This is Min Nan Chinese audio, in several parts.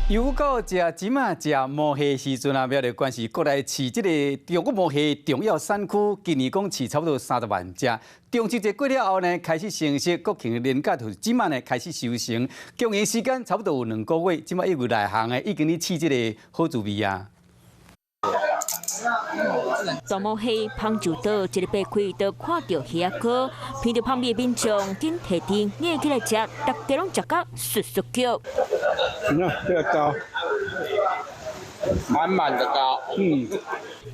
又到食蟳仔、食毛蝦時陣啊，苗栗縣是國內飼這个中國毛蝦重要產區，今年講飼差不多30萬隻。中秋節過了後呢，開始成熟，國慶連假就是這馬呢開始收成，供應時間差不多有2個月，這馬已有內行的已經咧試這个好滋味啊。大毛蝦芳洲島一个擘開就看著蝦仔膏，闻著芳味的民眾緊提甜捏起來食，大家攏食甲簌簌叫。你看這個膏，滿滿的膏。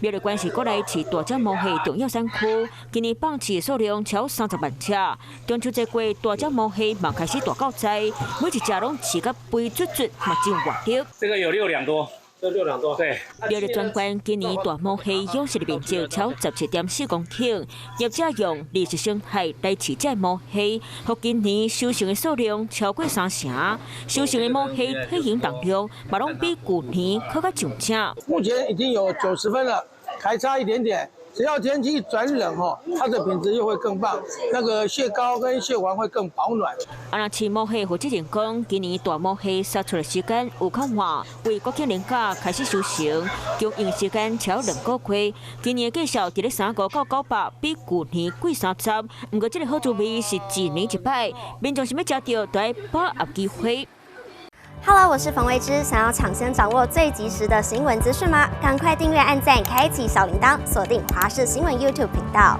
苗栗縣是國內飼大隻毛蝦重要產區，今年放飼數量超30萬隻。中秋節過，大隻毛蝦嘛開始大到栽，每一隻攏飼甲肥嘟嘟，嘛真活力。這個有6兩多。這6兩多，對。苗栗全縣今年大毛蝦養殖的面積超17.4公頃，業者用綠色生態來飼這毛蝦，予今年收成的數量超過三成，收成的毛蝦體型重量嘛攏比舊年閣較上正。目前已經有90分了，還差一點點。只要天氣轉冷吼，它的品質又會更棒，那個蟹膏跟蟹黃會更保暖。啊，若飼毛蝦負責人講，今年大毛蝦殺出的時間有較晚，為國慶連假開始收成，供應時間超2個月。今年的價數佇咧3五到900，比舊年貴30。毋過這个好滋味是一年一擺，民眾想欲食著，都愛把握機會。 Hello，我是馮慧芝，想要搶先掌握最及時的新聞資訊嗎？趕快訂閱、按讚、開啟小鈴鐺，鎖定華視新聞 YouTube 頻道。